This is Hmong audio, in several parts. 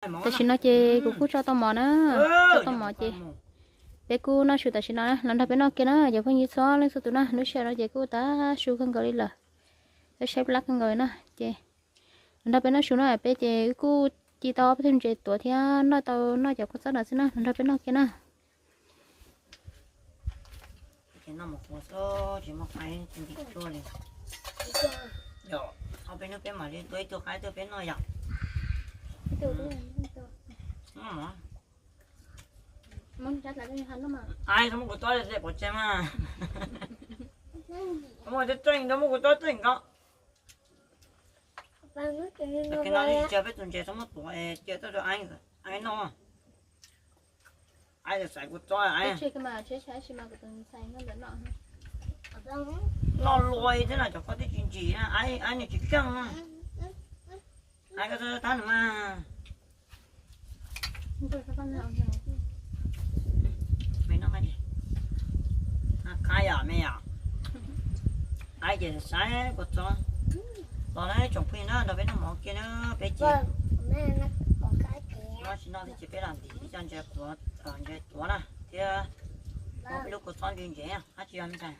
Tam sim no ces kuv kuj tso tau mov na, tso tau mov ces peb kuj noj su tam sim no na, los nrog peb noj kiag na cov phooj ywg txhua leej txhua tus na. Lub sij hawm no ces kuj tav su kawg nkaus li lawm, twb saib plab kawg nkaus li na. Ces los nrog peb noj su na, peb ces wb kuj ci tau ob peb tug ntses tuav thiab noj tau noj cov kua txob no xwb na, los nrog peb noj kiag na. Ces noj mov qhuav xwb tsis muaj qaib ntim cuag li. Ob peb hnub peb mam li tua ib tug qaib tuaj peb noj yom. Ai, koj muab kuv tob pov tseg mas. Koj muab tseeb tseeb, koj muab kuv tob tseeb nkaus. Peb no ib tsis cia peb tus ntses txhob muab tuav, cia tuaj rau Aib, Aib noj. Aib xaiv kuv tsob. Noj luaj thiab no cov koj twb tsis ntsim na, Aib nws tsis keej na. Aib koj tab nws mas. Me noj qab yom me yom. Aib ces saib kuv tsob. Los na tsoom phooj ywg na, nrog peb noj mov kiag na, peb ces noj tsis noj thiab ces peb los ntim ib co ntses tuav, ntses tuav na thiab muab peb lub kua txob ntse ntses na, dab tsi yog me ntxhais?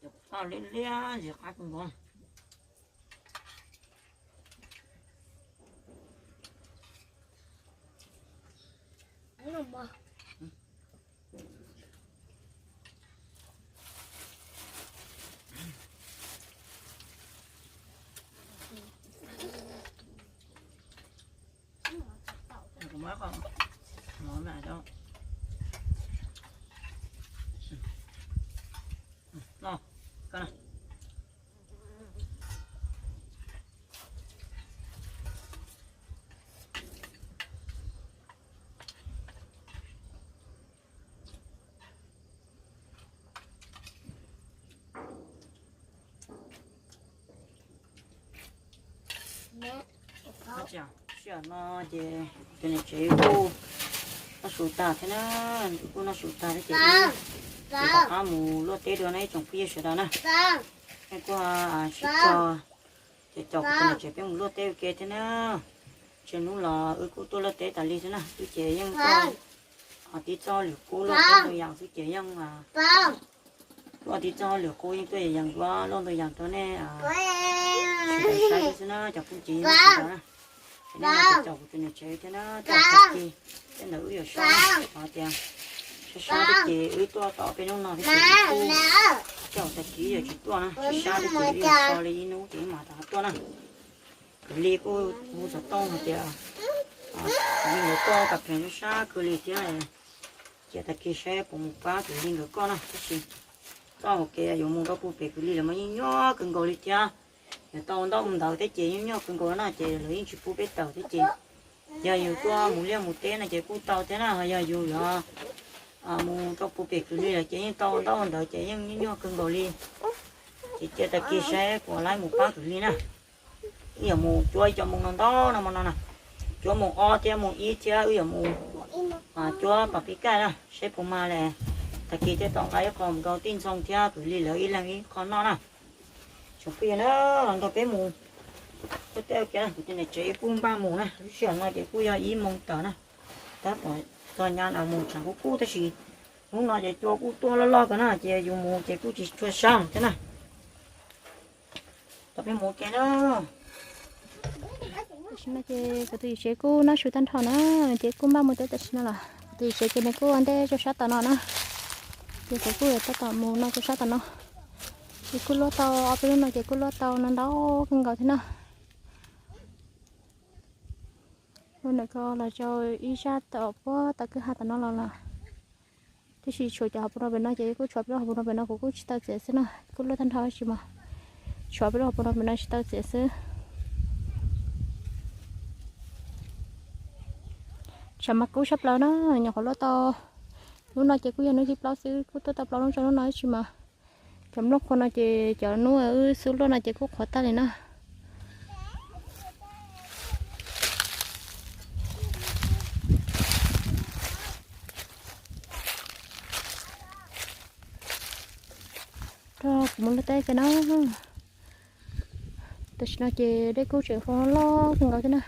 Cov kua txob liab liab ntxim qab kawg nkaus. Kuv muab qhov mov na rau. No, koj na. Sij hawm no ces kuv tus niam tsev kuj noj su tag thiab na, kuj noj su tag thiab ces wb rov qab mus luaj teb dua na ib tsoom phooj ywg sawv daws na. Nej kuj sib cog ces caum kuv tus niam tsev peb mus luaj teb ua ke thiab na. Tsawg hnub los wb kuj tuaj luaj teb tas li xwb na, wb ces yeej tuaj tib txoj lwm qub luaj teb ntau yam xwb ces yeej tuaj tib txoj lwm qub yeej tuaj yees yees ua luaj ntau yam rau nej sawv daws saib xwb na cov phooj ywg na. Ces nej no ces caum kuv tus niam tsev thiab na, tag kis tej ntawd wb yuav so na, hais tias sab sab thiab ces wb tuaj tau peb hnub no thiab ces wb kuj caum tag kis wb yuav tsis tuaj na, sab sab thiab ces wb yuav so li ib hnub ces wb mam rov qab tuaj na. Kwv Lis kuj hu xov tooj hais tias kwv Lis nkawd koj tas pheem sab sab kawg li thiab, ces tag kis saib puas mus pab kwv Lis nkawd koj na, tab sis txoj hauv kev yuav mus rau puag pem kwv Lis lawv mas yeej nyuaj kawg nkaus li thiab. Yuav tau ntaub ntawv thiab ces yeej nyuaj kawg nkaus na, ces lawv yeej tsis pub peb tawm thiab ces yog yus tuaj mus liaj mus teb no ces kuj tau thiab na, ho yog yus yuav mus rau puag pem kwv Lis lawm ces yeej tau ntaub ntawv ces yeej nyuaj kawg nkaus li. Ces cia tag kis saib puas laib mus pab kwv Lis na. Wb yuav mus cuab ib co moo no ntau no mo no na, cuab moo ob thiab moo ib thiab wb yuam mus cuab pas pib kaij na, saib puas mag li. Tag kis thiaj tau nqa ib qho mus rau tij Ntxhoo thiab kwv Lis lawv ib leeg ib qho noj na. Tsoom phooj ywg na, los nrog peb mus. Kuv tej ua ke na, kuv tus niam tsev kuj npaj mus na, lub sij hawm no ces kuj yog ib moo tawm na. Tab tom txog nyab mus tshav kub kub tab sis hnub no ces cua kuj tuaj loj loj kawg na, ces yus mus ces kuj tsis tshua sab thiab na. Tau peb mus ua ke na. Tam sim no ces kuv tus yawm tsev kuj noj su tag nrho na, ces kuj npaj mus teb tam sim no los kuv tus yawm tsev ces nws kuj ua ntej rau sab tom no na. Ces kuv kuj yuav tab tom mus no rau sab tom no. Ces kuj luaj tau ob peb lub no ces kuj luaj tau no ntau kawg nkaus thiab na. Lub ntawm ko los rau ib sab tom puag tom kwj ha tom no los los. Tiam sis tshuav cov hauv paus no pem no ces kuj tshuav peb lub hauv paus no pem no kuv kuj tsis tau txiav xwb na, kuj luaj tag nrho tab sis mas tshuav peb lub hauv paus no pem no tsis tau txiav xwb. Tshav mas kub tshaj plaws na, nyuam qhuav luaj tau. Lub no ces kuj yog hnub thib plaub xwb, kuj tuaj tau plaub hnub rau hnub no tab sis mas cov nplooj qhuav no ces cov hnub wb xub luaj no ces kuj qhuav tag li na. Kuv mus luaj teb ke na. Tam sim no ces dej kuj tseem fa loj kawg nkaus thiab na.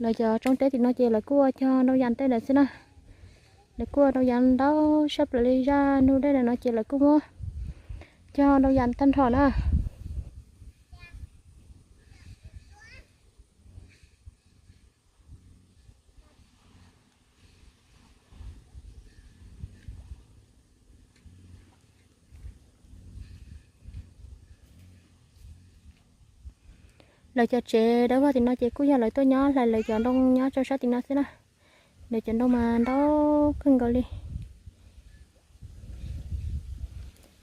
Lawv cov tsob teb tim no ces lawv kuj ua cog ntau yam tej lawm xwb na. Lawv kuj ua ntau yam ntau sab plaws li, zaj nug dej ntawm no ces lawv kuj muab cog ntau yam tag nrho na. Lawv cov tsev dawb vog tim no ces kuj yog lawv tuaj nyob hlais lawv cov ntoo nyob rau sab tim no xwb na. Lawv cov ntoo mas ntau kawg nkaus li.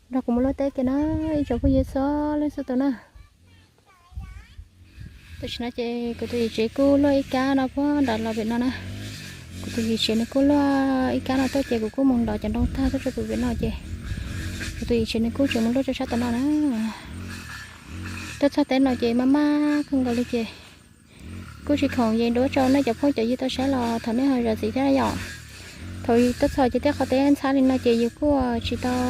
Nrog kuv mus luaj teb kiag na, ib tsoom phooj ywg txhua leej txhua tus na. Tam sim no ces kuv tus yim tsev kuj luaj ib kab no puag nram los pem no na. Kuv tus yim tsev nws kuj luaj ib kab no tuaj ces kuv kuj mus nrov cov ntoo tag tuaj rau pem no ces kuv tus yim tsev nws kuj tseem mus luaj rau sab tom no na. Tuaj txog teb no ces maj maj kawg nkaus li ces kuj tsis khoom yees duab rau nej cov phooj cov ywg tau saib los thov nej ho zam txim thiab yom. Thaum tuaj txog ces tej qhov teb ntxhab li no ces yus kuj tsis tau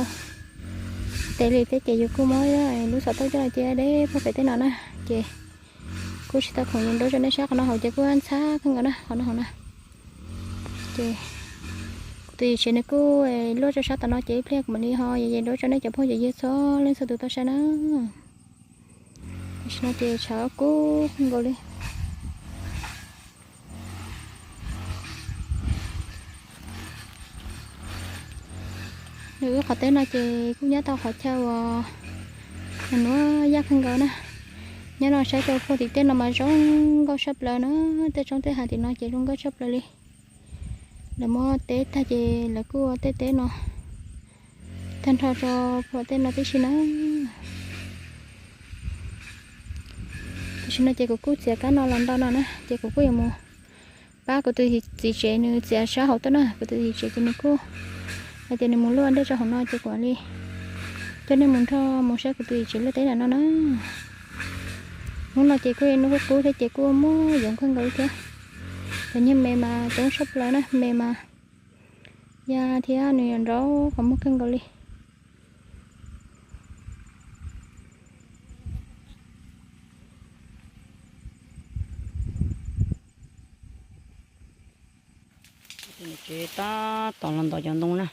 tev li thiab ces yus kuj muab lub xov tooj coj los cia deb puag pem tej no na. Ces kuj tsis tau khoom yees duab rau nej saib, qhov no hauv ces kuj ntxhab kawg nkaus na, qhov no hauv na. Ces kuv tus yim tsev nws kuj luaj rau sab tom no ces ib pliag kuv mam li ho yees duab rau nej cov phooj cov ywg txhua leej txhua tus tau saib na. Tam sim no ces tshav kub kawg nkaus li. Nws wb qhov teb no ces kuj nyob tau qhov chaw uas nuav yaj kawg nkaus na. Nyob no saib rau puag tim tej no mas zoo nkauj tshaj plaws na. Tej roob tej hav tim no ces zoo nkauj tshaj plaws li. Lawv muab teb tag ces lawv kuj ua tej teb no tag nrho rau puag tej no tib si na. Tam sim no ces kuv kuj txiav kab no los ntau no na ces kuv kuj yuav mus pab kuv tus txiv tsev nws txiav sab hauv tuaj na. Kuv tus txiv tsev ces nws kuj hais tias nws mus luaj dej rau hauv no ces kuv mam li coj nej mus nrog mus saib kuv tus txiv tsev luaj teb ntawm no na. Hnub no ces kuj hnub qub qub thiab ces kuj muaj yoov kawg nkaus li thiab. Cov nyiaj me mas coob tshaj plaws na, me mas ya thiab nws yuav nrov qhov muag kawg nkaus li. Tsev tab tom los ntov cov ntoo na.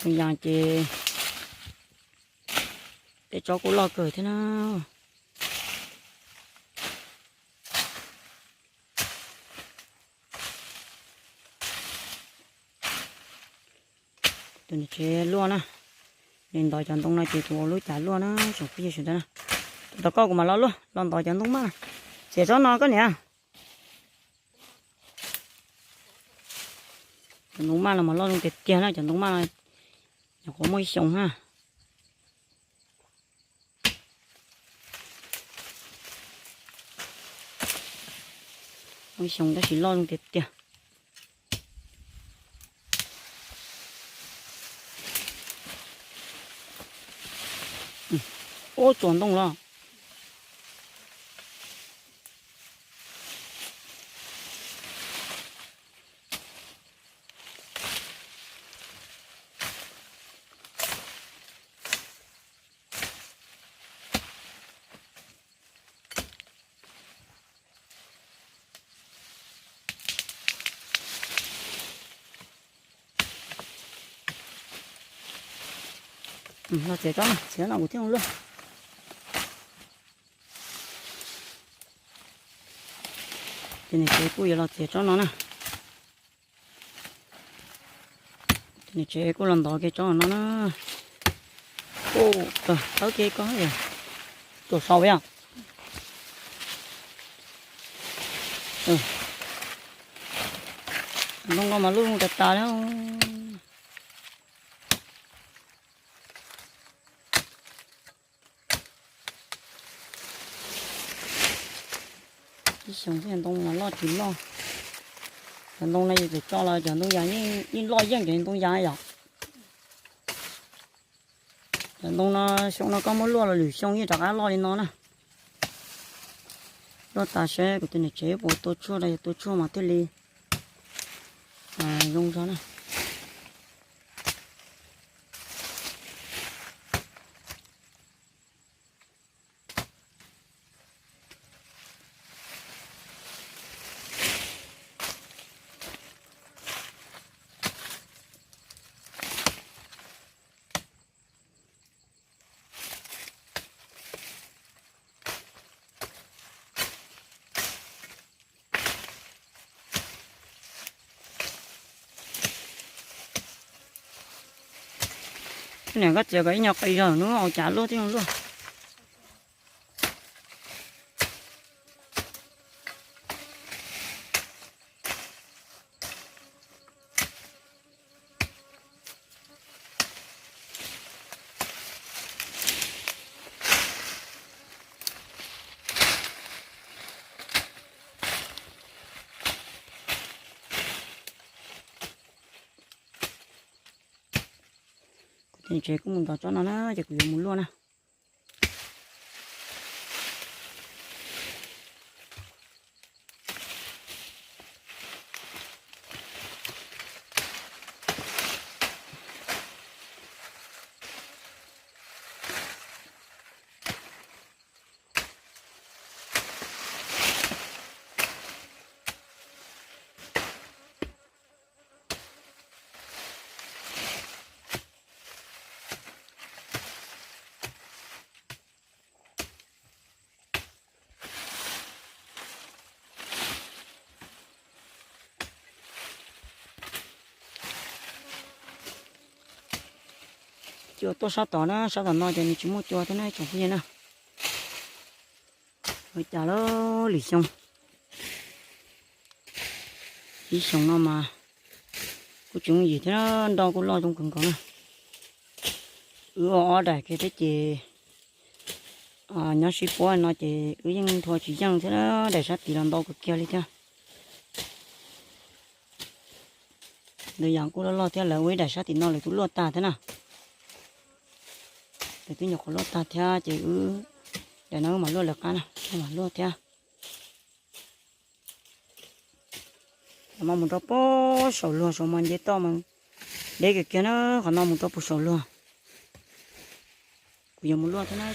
Ntoo yas ces tej tsob kuj loj kawg thiab na. Tus niam tsev luaj na, nws ntov cov ntoo no ces tus ua lub cas luaj na, tsoom phooj ywg sawv daws na. Tos koj kuv mam los luaj, los ntov cov ntoo maj na. Txiav tsob no koj niam. Cov ntoo maj no mas loj zoo tiag tiag na, cov ntoo maj no nyuam qhuav muaj ib xyoos na. Muaj ib xyoos tab sis loj zoo tiag tiag. Ub, tsuas ntoo los. Los txiav tsob no, txiav no kuv thiaj luaj. Ces nws tsev kuj yuav los txiav tsob no na. Nws tsev kuj los ntov kiag tsob no na. Ub, tawb kiag ko, tsuas sau yom. Ntoo no mas luj tas tas li. Ib xyoos xwb ntoo mas loj tsis loj. Cov ntoo no yus txawm tso los cov ntoo yas yeej loj yeej cov ntoo yas yom. Ntoo no xyoo no koj muab luaj los lwm xyoo yeej rov qab loj li no na. Luaj tas seb kuv tus niam tsev puas tua tshuaj, yog tua tshuaj mas thiaj li zoo zog na. Niam, koj txiav kom ib nyuag qis zog hnub ua cas luaj thiaj zoo luaj. Kuv tus niam tsev kuj mus ntov tsob no na, ces kuv yuav mus luaj na. Cua tuaj sab tod na, sab tom no ces nws tsis muaj cua thiab na tsoom phooj ywg na. Ua cas lawm lwm xyoo, ib xyoos no mas kuj tsis yooj yim thiab, nroj kuj loj zoo kawg nkaus na. Wb ua ob daim kiag thiab ces nyob sib puab no ces wb yeej nthua tsis yeej thiab, daim sab tid los ntau kawg kiag li thiab. Ntawd yam kuj loj loj thiab, lawv ua ib daim sab tim no lawv twb luaj tag thiab na. Lawv twb nyuam qhuav luaj tag thiab ces wb, daim no wb mam luaj lawv qab na, wb mam luaj thiab. Qhov no mus rau puag saum luag, saum mas nce toj mas deb kiag kiag na, qhov no mus rau puag saum luag. Kuv yuav mus luaj thiab na.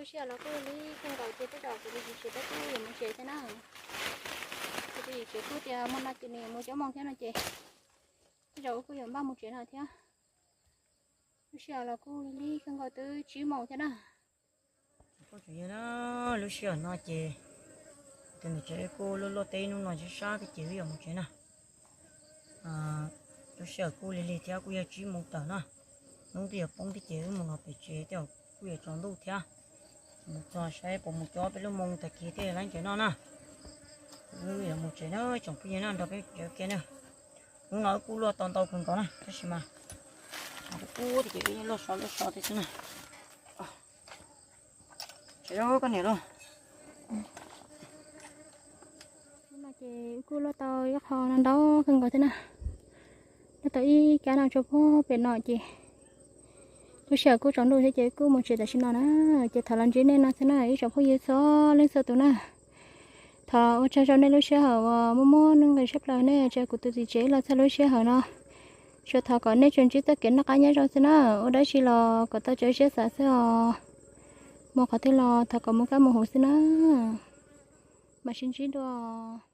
Sij hawm los kuj li kawg nkaus ces tej zaum kuv tus yim tsev kuj yuav mus tsev thiab na. Kuv tus yim tsev kuj tias hmo no ces nws yuav mus cuaj moos thiab no ces tej zaum wb kuj yuav npaj mus tsev no thiab. Lub sij hawm los kuj li kawg nkaus twb tsib moos thiab na. Lub sij hawm no ces tus niam tsev kuj luaj luaj teb hnub no sab sab thiab ces wb yuav mus tsev na. Lub sij hawm kuj lig lig thiab kuj yog tsib moos tawm na. Hnub twb yuav poob thiab ces wb mus no pem tsev tej zaum kuj yuav tsaus ntuj thiab. Mus txog saib puas mus cuag peb lub moo tag kis thiaj laib ncaws noj na. Wb yuav mus tsev na tsoom phooj ywg na, nrog peb ua ke na. Hnub no wb kuj luaj tau ntau kawg nkaus na tab sis mas ub tias ces wb luaj so luaj so thiab xwb na. Tsev koj niam lauj. Hnub no ces wb kuj luaj tau ib qho no ntau kawg nkaus thiab na. Luaj tau ib kab no tso puag pem no ces lub sij hawm kuj tsaus ntuj thiab ces wb kuj mus tsev tam sim no na. Ces thov los ntsib nej no xwb na ib tsoom phooj ywg txhua leej txhua tus na. Thov ua tsaug rau nej lub sij hawm uas muaj muaj nuj nqis tshaj plaws nej tsa kuv tus txiv tsev los txog lub sij hawm no. Tsuas thov kom nej tsuas ntsib txoj kev noj qab nyob zoo xwb na, ua dab tsi los kom tau tso siab xav xwb os. Mus qhov twg los thov kom mus kaj mus huv xwb na. Mam sib ntsib dua.